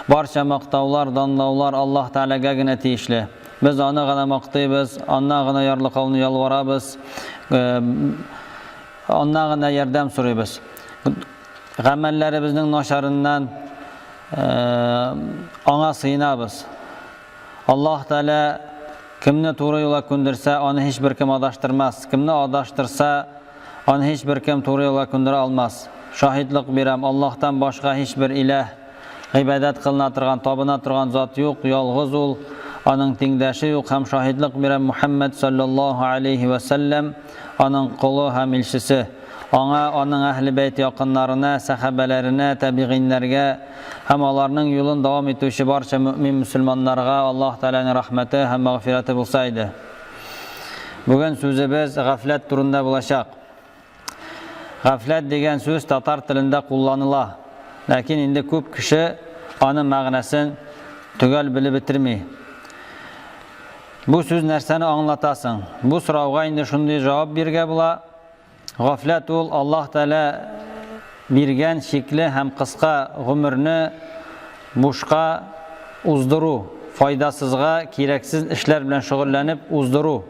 Барча мактаулар, данлаулар Аллаһ Тәгаләгә генә тиешле. Без аны гына мактыйбыз, аннан гына ярлыкауны ялварабыз, аннан гына ярдәм сорыйбыз. Гамәлләребезнең начарыннан аңа сыенабыз. Аллаһ Тәгалә кемне туры юлга күндерсә, аны һичбер кем адаштырмас. Кемне адаштырса, аны һичбер кем туры юлга күндерә алмас. Шаһитлык бирәм, Аллаһтан башка һичбер иләһ, гыйбадәт кылына торган, табына торган зат юк, ялгыз ул, аның тиңдәше юк һәм шаһитлык бирәм Мухәммәд саллаллаһу алейһи вә сәлләм аның колы һәм илчесе. Аңа, аның әһле бәйт якыннарына, сәхабәләренә, тәбигыйннәргә һәм аларның юлын дәвам итүче барча мөэмин-мөселманнарга Аллаһ Тәгаләнең рәхмәте һәм мәгъфирәте булса иде. Бүген сүзебез гафләт турында булачак. Гафләт дигән сүз татар телендә кулланыла. Ләкин инде күп кеше аның мәгънәсен төгәл белеп бетерми. Бу сүз нәрсәне аңлата соң? Бу сорауга инде шундый җавап бирергә була. Гафләт ул Аллаһ Тәгалә биргән чикле һәм кыска гомерне бушка уздыру, файдасызга, кирәксез эшләр белән шөгыльләнеп уздыру.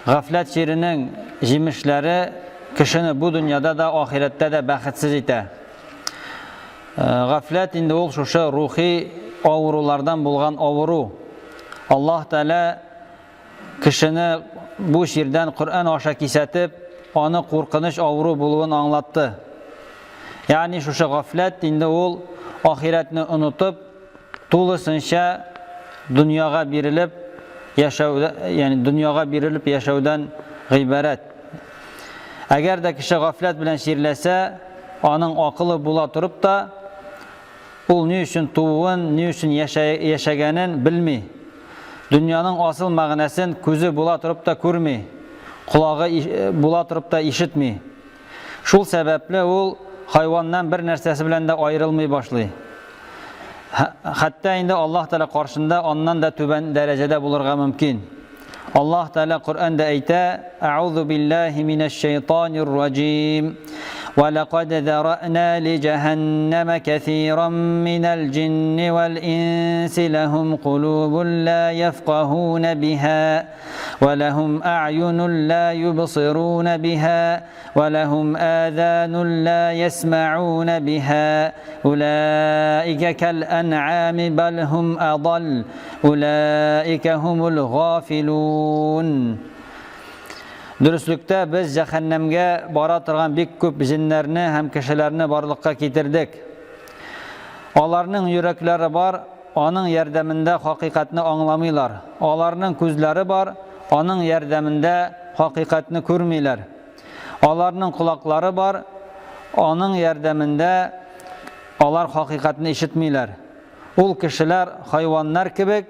Гафләт чиренең җимешләре кешене бу дөньяда да, ахирәттә дә бәхетсез итә. Гафләт инде ул шушы рухи авырулардан булган авыру. Аллаһ Тәгалә Кешене бу чирдән Коръән аша кисәтеп, аны куркыныч авыру булуын аңлатты. Ягъни шушы гафләт инде ул ахирәтне онытып, тулысынча дөньяга бирелеп яшәү, ягъни дөньяга бирелеп яшәүдән гыйбарәт. Әгәр дә кеше гафләт белән чирләсә, аның акылы була торып та, Ул ни өчен тууын, ни өчен яшәгәнен белми. Дөньяның асыл мәгънәсен күзе була торып та күрми, колагы була торып та ишетми. Шул сәбәпле ул хайваннан бер нәрсәсе белән дә аерылмый башлый. Хәтта инде Аллаһ Тәгалә каршында аннан да түбән дәрәҗәдә булырга мөмкин. Аллаһ Тәгалә Коръәндә әйтә: "Әгъузу биллаһи минәш шайтанир раҗим. Ва лакад зарана ли җәһәннәмә кәсиран минәл җинни вәл инси ләһум кулубун ла яфкаһуна биһа ва ләһум әгъюнун ла юбсируна биһа ва ләһум азанун ла ясмәуна биһа улаика кәл әнъами бал һум адалл Улаика хумул гафилун. Дөреслектә без җәһәннәмгә бара торган бик күп җеннәрне һәм кешеләрне барлыкка китердек. Аларның йөрәкләре бар, аның ярдәмендә хакыйкатьне аңламыйлар. Аларның күзләре бар, аның ярдәмендә хакыйкатьне күрмиләр. Аларның колаклары бар, аның ярдәмендә алар хакыйкатьне ишетмиләр. Ул кешеләр хайваннар кебек,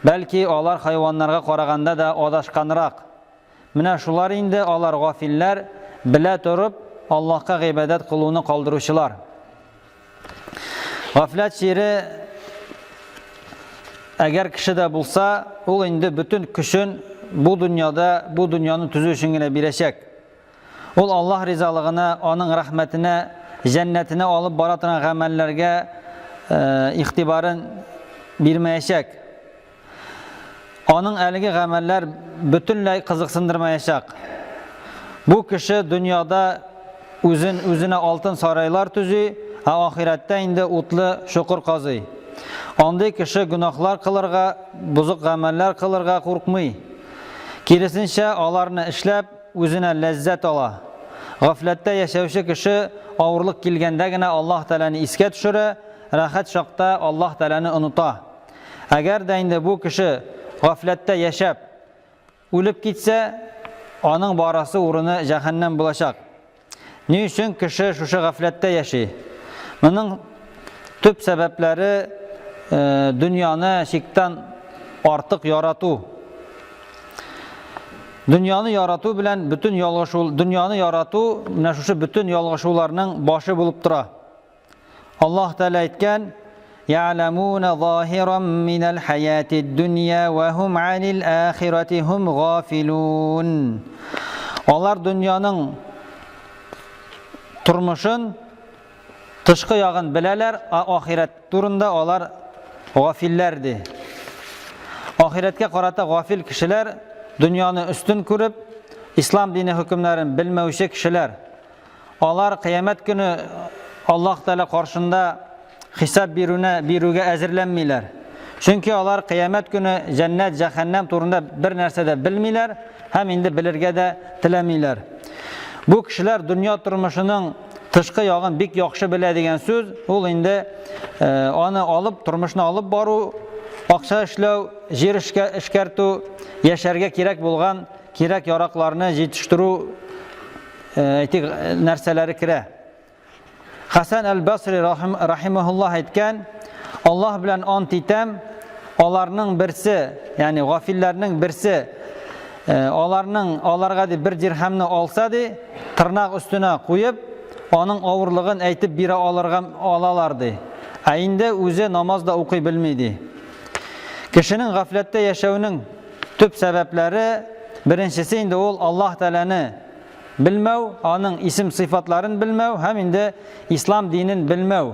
бәлки алар хайваннарга караганда да адашканрак. Менә шулар инде алар гафилләр, белә торып, Аллаһка гыйбадәт кылуны калдыручылар. Гафләт чире әгәр кешедә булса, ул инде бөтен көчен бу дөньяда, бу дөньяны төзү өчен генә бирәчәк. Ул Аллаһ ризалыгына, аның рәхмәтенә, җәннәтенә алып бара торган гамәлләргә игътибарын бирмәячәк. Аның әлеге гамәлләр бөтенләй кызыксындырмаячак. Бу кеше дөньяда үзен үзенә алтын сарайлар төзи, ә ахирәттә инде утлы чокыр казый. Андый кеше гөнаһлар кылырга, бозык гамәлләр кылырга куркмый. Киресенчә, аларны эшләп, үзенә ләззәт ала. Гафләттә яшәүче кеше авырлык килгәндә генә Аллаһ Тәгаләне искә төшерә, рәхәт чакта Аллаһ Тәгаләне оныта. Әгәр дә инде бу кеше гафләттә яшәп, үлеп китсә, аның барасы урыны җәһәннәм булачак. Ни өчен кеше шушы гафләттә яши? Моның төп сәбәпләре э, дөньяны чиктән артык ярату. Дөньяны ярату белән бөтен ялгышу, дөньяны ярату менә шушы бөтен ялгышуларның башы булып тора. Аллаһ Тәгалә әйткән: "Я'ламуна заһиран минәл хаятид дөнья ва һум анил ахирати һум гафилун." Алар дөньяның тормышын Тышкы ягын беләләр, ә ахирәт турында алар гафилләр ди. Ахирәткә карата гафил кешеләр дөньяны өстен күреп, ислам дине хөкемнәрен белмәүче кешеләр. Алар кыямәт көне Аллаһ Тәгалә каршында хисап бирүне бирүгә әзерләнмиләр. Чөнки алар кыямәт көне җәннәт, җәһәннәм турында бер нәрсә дә белмиләр һәм инде белергә дә теләмиләр. Бу кешеләр дөнья тормышының тышкы ягын бик яхшы белә дигән сүз, ул инде э, аны алып, тормышны алып бару, акча эшләү, җир эшкә, эшкәртү, яшәргә кирәк булган кирәк яракларны җитештерү э, әйтик, нәрсәләре керә. Хәсән әл-Басри рахимахуллаһ әйткән, Аллаһ белән ант итәм, аларның берсе, ягъни гафилләрнең берсе, э, аларның аларга ди бер дирхәмне алса ди, тырнак өстенә куеп, аның авырлыгын әйтеп бирә алырга алалар ди. Ә инде үзе намаз да укый белми ди. Кешенең гафләттә яшәүнең төп сәбәпләре беренчесе инде ул Аллаһ Тәгаләне белмәү, аның исем-сыйфатларын белмәү һәм инде ислам динен белмәү.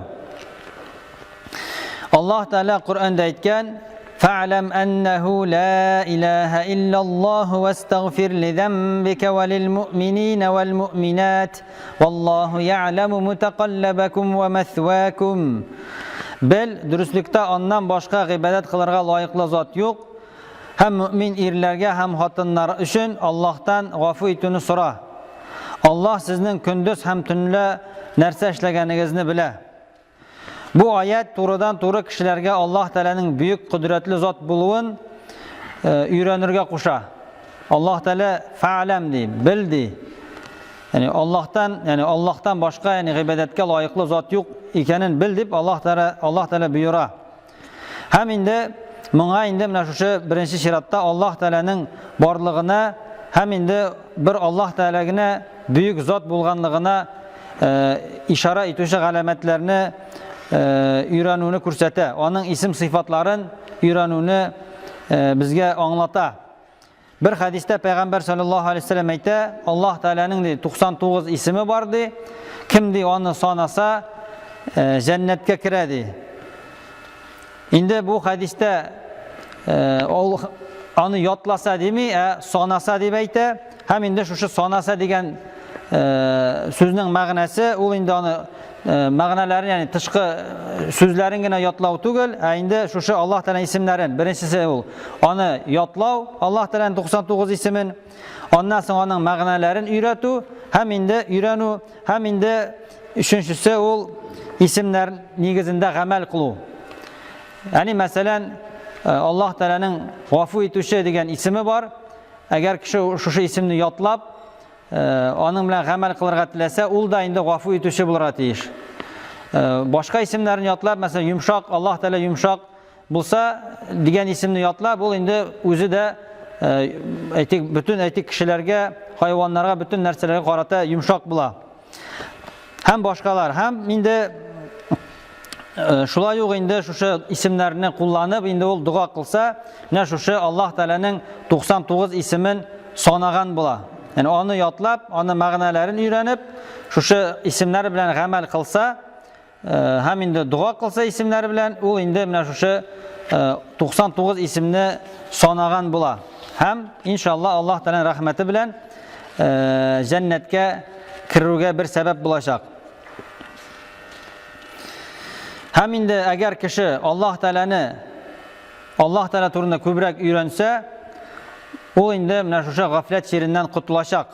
Аллаһ Тәгалә Коръәндә әйткән: "Фә'ләм әннәһу ла илаһа иллаллаһу вастагфир лизамбика ва лил муъминина вал муъминат, валлаһу я'ламу мутақаллабакум ва масвакум." Бел, дөреслектә аннан башка гыйбадәт кылырга лаеклы зат юк. Һәм мөэмин ирләргә һәм хатыннар өчен Аллаһтан гафу итүне сора. Аллаһ сезнең көндез һәм төнлә нәрсә эшләгәнегезне белә. Бу аять турыдан-туры кешеләргә Аллаһ Тәгаләнең бөек кодрәтле зат булуын э, өйрәнергә куша. Аллаһ Тәгалә фәаләм ди, бел ди. Ягъни Аллаһтан, ягъни Аллаһтан башка, ягъни гыйбадәткә лаеклы зат юк икәнен бел дип Аллаһ Тәгалә Аллаһ Тәгалә боера. Һәм инде моңа инде менә шушы беренче чиратта Аллаһ Тәгаләнең барлыгына һәм инде бер Аллаһ Тәгалә генә бөек зат булганлыгына э, ишара итүче галәмәтләрне э, өйрәнүне күрсәтә. Аның исем сыйфатларын өйрәнүне э, безгә аңлата. Бер хәдистә пәйгамбәр саллаллаһу алейһи вәсәлләм әйтә, Аллаһ Тәгаләнең ди 99 исеме бар ди. Кем ди аны санаса, э, җәннәткә керә ди. Инде бу хәдистә э, ул аны ятласа дими, ә санаса дип әйтә. Һәм инде шушы санаса дигән э, сүзнең мәгънәсе, ул инде аны Э, мәгънәләрен, ягъни тышкы э, сүзләрен генә ятлау түгел, ә инде шушы Аллаһ Тәгалә исемнәрен, беренчесе ул аны ятлау, Аллаһ Тәгаләнең 99 исемен, аннан соң аның мәгънәләрен өйрәтү һәм инде өйрәнү, һәм инде өченчесе ул исемнәр нигезендә гамәл кылу. Ягъни, мәсәлән, э, Аллаһ Тәгаләнең Гафу итүче дигән исеме бар. Әгәр кеше шушы исемне ятлап, Э, аның белән гамәл кылырга теләсә, ул да инде гафу итүче булырга тиеш. Э, башка исемнәрен ятлап, мәсәлән, йомшак, Аллаһ Тәгалә йомшак булса дигән исемне ятлап, ул инде үзе дә э, әйтик, бөтен әйтик кешеләргә, хайваннарга, бөтен нәрсәләргә карата йомшак була. Һәм башкалар. Һәм инде э, шулай ук инде шушы исемнәрне кулланып, инде ул дога кылса, менә шушы Аллаһ Тәгаләнең 99 исемен санаган була. Ягъни аны ятлап, аны мәгънәләрен өйрәнеп, шушы исемнәр белән гамәл кылса, э, һәм инде дога кылса исемнәре белән, ул инде менә шушы 99 э, исемне санаган була. Һәм иншалла Аллаһ Тәгаләнең рәхмәте белән э, җәннәткә керүгә бер сәбәп булачак. Һәм инде әгәр кеше Аллаһ Тәгаләне Аллаһ Тәгалә турында күбрәк өйрәнсә, ул инде менә шушы гафләт чиреннән котылачак.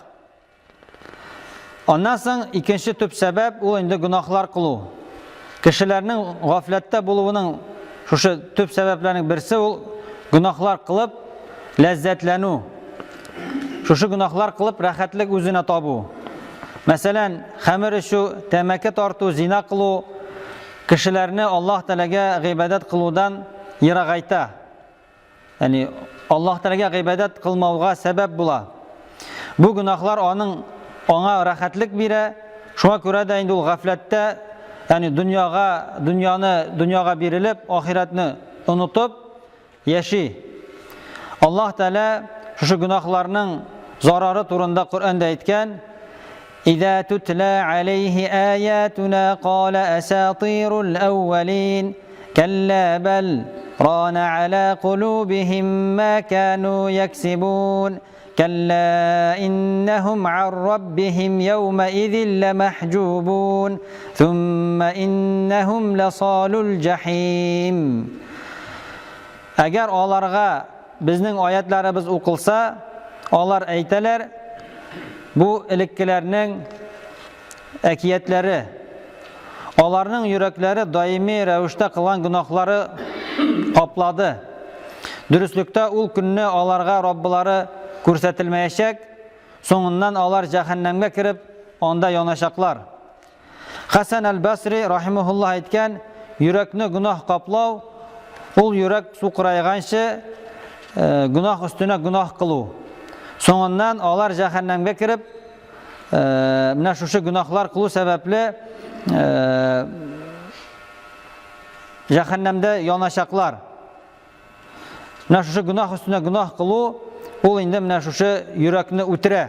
Аннан соң икенче төп сәбәп ул инде гөнаһлар кылу. Кешеләрнең гафләттә булуының шушы төп сәбәпләренең берсе ул гөнаһлар кылып ләззәтләнү. Шушы гөнаһлар кылып рәхәтлек үзенә табу. Мәсәлән, хәмер эчү, тәмәке тарту, зина кылу кешеләрне Аллаһ Тәгаләгә гыйбадәт кылудан ерагайта. Ягъни Аллаһ Тәгаләгә гыйбадәт кылмауга сәбәп була. Бу гөнаһлар аның аңа рәхәтлек бирә. Шуңа күрә дә инде ул гафләттә, ягъни дөньяга, дөньяны, дөньяга бирелеп, ахирәтне онытып яши. Аллаһ Тәгалә шушы гөнаһларның зарары турында Коръәндә әйткән. إذا تتلى عليه آياتنا قال أساطير الأولين كلا بل ران على قلوبهم ما كانوا يكسبون كلا إنهم عن ربهم يومئذ لمحجوبون ثم إنهم لصال الجحيم Әгәр аларга безнең аятларыбыз укылса, алар әйтәләр, бу элеккеләрнең әкиятләре. Аларның йөрәкләре даими рәвештә кылган гөнаһлары каплады. Дөреслектә ул көнне аларга Раббылары күрсәтелмәячәк, соңыннан алар җәһәннәмгә кереп, анда яначаклар. Хәсән әл-Басри рахимахуллаһ әйткән, йөрәкне гөнаһ каплау, ул йөрәк сукырайганчы э, гөнаһ өстенә гөнаһ кылу. Соңыннан алар җәһәннәмгә кереп, э, менә шушы гөнаһлар кылу сәбәпле э, җәһәннәмдә яначаклар. Менә шушы гөнаһ өстенә гөнаһ кылу, ул инде менә шушы йөрәкне үтерә.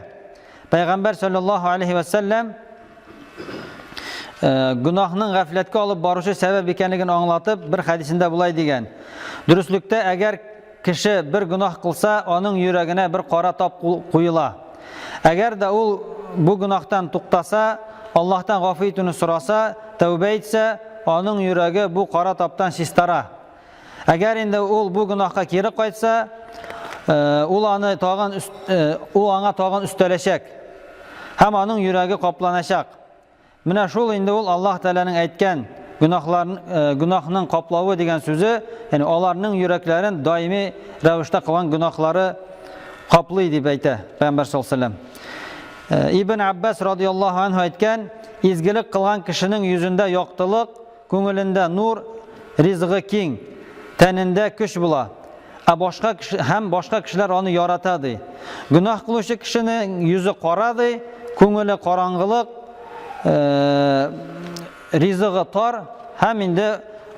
Пәйгамбәр саллаллаһу алейхи ва сәлләм э, гөнаһның гафләткә алып баручы сәбәп икәнлеген аңлатып, бер хәдисендә болай дигән. Дөреслектә, әгәр кеше бер гөнаһ кылса, аның йөрәгенә бер кара тап куела. Әгәр дә ул бу гөнаһтан туктаса, Аллаһтан гафу итүне сораса, тәүбә итсә, аның йөрәге бу кара таптан чистара. Әгәр инде ул бу гөнаһка кире кайтса, э, ул аны тагын э, ул аңа тагын өстәләчәк. Һәм аның йөрәге капланачак. Менә шул инде ул Аллаһ Тәгаләнең әйткән гөнаһларын э, гөнаһның каплавы дигән сүзе, ягъни аларның йөрәкләрен даими рәвештә кылган гөнаһлары каплый дип әйтә Пәйгамбәр саллаллаһу алейһи вәсәлләм. Ибн Аббас радияллаһу анһу әйткән, изгелек кылган кешенең йөзендә яктылык, Күңелендә нур, ризыгы киң, тәнендә көч була. Ә башка кеше һәм башка кешеләр аны ярата ди. Гөнаһ кылучы кешенең йөзе кара ди, күңеле караңгылык, э, ризыгы тар һәм инде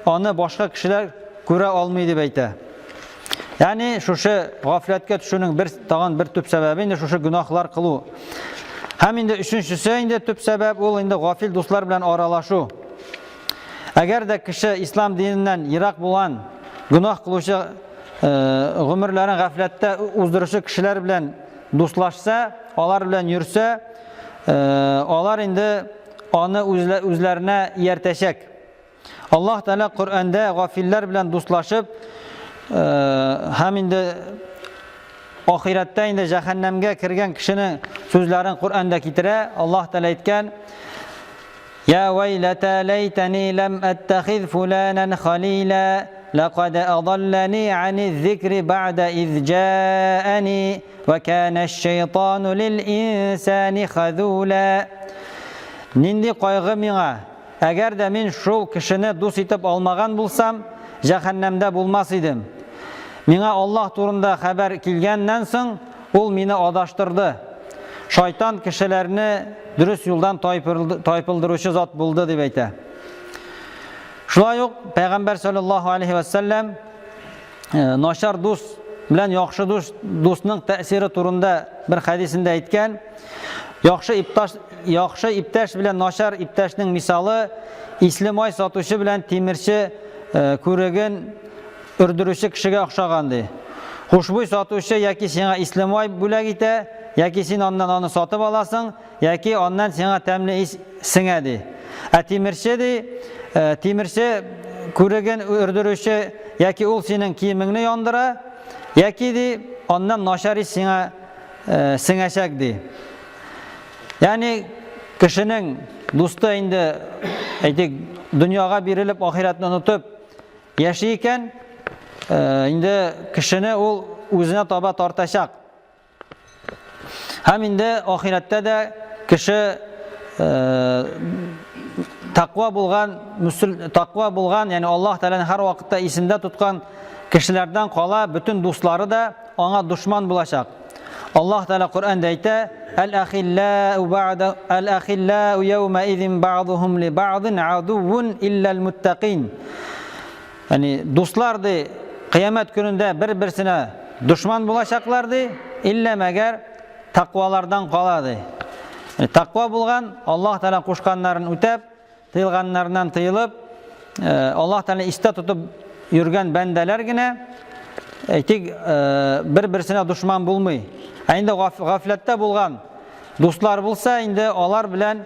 аны башка кешеләр күрә алмый дип әйтә. Ягъни шушы гафләткә төшүнең бер тагын бер төп сәбәбе инде шушы гөнаһлар кылу. Һәм инде өченчесе инде төп сәбәп ул инде гафил дуслар белән аралашу. Әгәр дә кеше ислам диненнән ерак булган, гөнаһ кылучы, э, гомерләрен гафләттә уздыручы кешеләр белән дуслашса, алар белән йөрсә, э, алар инде аны үзләренә ияртәчәк. Аллаһ Тәгалә Коръәндә гафилләр белән дуслашып, э, һәм инде ахирәттә инде җәһәннәмгә кергән кешенең сүзләрен Коръәндә китерә. Аллаһ Тәгалә әйткән: Я вайлата лайтани лам аттахиз фуланан халила лақад адаллани ани зикри ба'да из джаани ва кана аш-шайтану лил инсани хазула. Нинди кайгы миңа? Әгәр дә мин шул кешене дус итеп алмаган булсам, җәһәннәмдә булмас идем. Миңа Аллаһ турында хәбәр килгәннән соң, ул мине адаштырды. Шайтан кешеләрне дөрес юлдан тайпылдыручы зат булды, дип әйтә. Шулай ук Пәйгамбәр саллаллаһу алейхи ва сәлләм э, начар дус белән яхшы дус дусның тәэсире турында бер хәдисендә әйткән. Яхшы ипташ яхшы иптәш белән начар иптәшнең мисалы исле май сатучы белән тимерче э, күреген өрдерүче кешегә охшаган ди. Хушбуй сатучы яки сиңа исле май бүләк итә, яки син аннан аны сатып аласың, яки аннан сиңа тәмле ис сеңә ди. Ә тимерче ди, э, тимерче күреген өрдерүче яки ул синең киемеңне яндыра, яки ди, аннан начар ис сиңа э, сеңәчәк ди. Ягъни кешенең дусты инде әйтик, дөньяга бирелеп, ахирәтне онытып яши икән, э, инде кешене ул үзенә таба тартачак. Һәм инде ахирәттә дә кеше э, таква булган, таква булган, ягъни Аллаһ Тәгаләне һәр вакытта исендә тоткан кешеләрдән кала бөтен дуслары да аңа дошман булачак. Аллаһ Тәгалә Коръәндә әйтә: "Әл-ахиллау бa'да әл-ахиллау яума изин бa'духум ли бa'дин адуввун илля муттакин". Ягъни дуслар ди, кыямәт көнендә бер-берсенә дошман булачаклар ди, иллә мәгәр тәкъвалардан кала ди. Тәкъва булган, Аллаһ Тәгалә кушканнарын үтәп, тыелганнарыннан тыелып, Аллаһ Тәгалә истә тотып йөргән бәндәләр генә, әйтик, бер-берсенә дошман булмый. Ә инде гафләттә булган дуслар булса, инде алар белән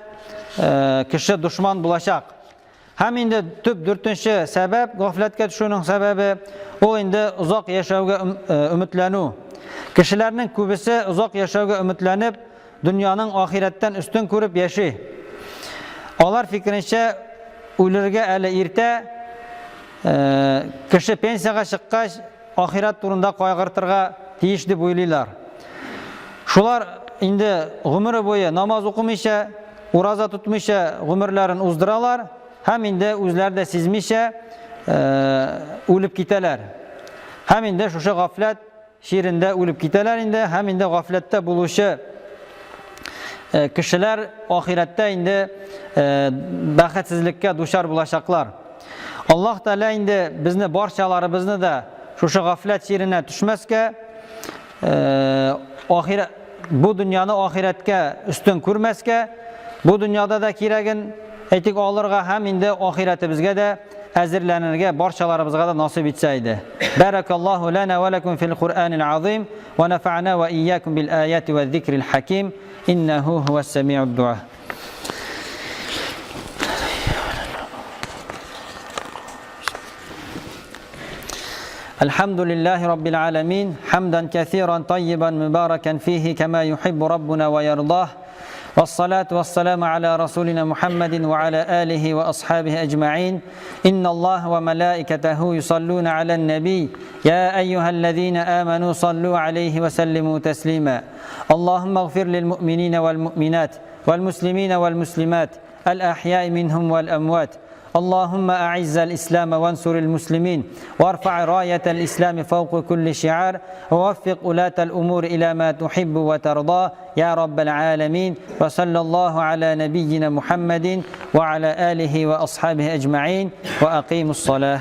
кеше дошман булачак. Һәм инде төп дүртенче сәбәп, гафләткә төшүнең сәбәбе, ул инде озак яшәүгә өметләнү. Кешеләрнең күбесе озак яшәүгә өметләнеп, дөньяның ахирәттән өстен күреп яши. Алар фикеренчә, үлергә әле иртә, кеше пенсиягә чыккач, ахирәт турында кайгыртырга тиеш дип уйлыйлар. Шулар инде гомере буе намаз укымыйча, ураза тотмыйча гомерләрен уздыралар һәм инде үзләре дә сизмичә үлеп китәләр. Һәм инде шушы гафләт чирендә үлеп китәләр инде һәм инде гафләттә булучы кешеләр ахирәттә инде бәхетсезлеккә дучар булачаклар. Аллаһ Тәгалә инде безне барчаларыбызны да шушы гафләт чиренә төшмәскә, ахирәт бу дөньяны ахирәткә өстен күрмәскә, бу дөньяда да кирәген әйтик алырга һәм инде ахирәтебезгә дә әзерләнергә барчаларыбызга да насыйп итсә иде. Бәрәкаллаһу лана ва лакум фил Куръанил азим ва нафa'на ва ийякум бил аяти ва зикрил хаким иннаху хуас самиуд дуа. الحمد لله رب العالمين حمدا كثيرا طيبا مباركا فيه كما يحب ربنا ويرضاه والصلاة والسلام على رسولنا محمد وعلى آله وأصحابه أجمعين إن الله وملائكته يصلون على النبي يا أيها الذين آمنوا صلوا عليه وسلموا تسليما اللهم اغفر للمؤمنين والمؤمنات والمسلمين والمسلمات الأحياء منهم والأموات اللهم أعز الإسلام وانصر المسلمين وارفع راية الإسلام فوق كل شعار ووفق ولاة الأمور إلى ما تحب وترضى يا رب العالمين وصلى الله على نبينا محمد وعلى آله وأصحابه أجمعين وأقيموا الصلاة.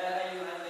Я әйюһән.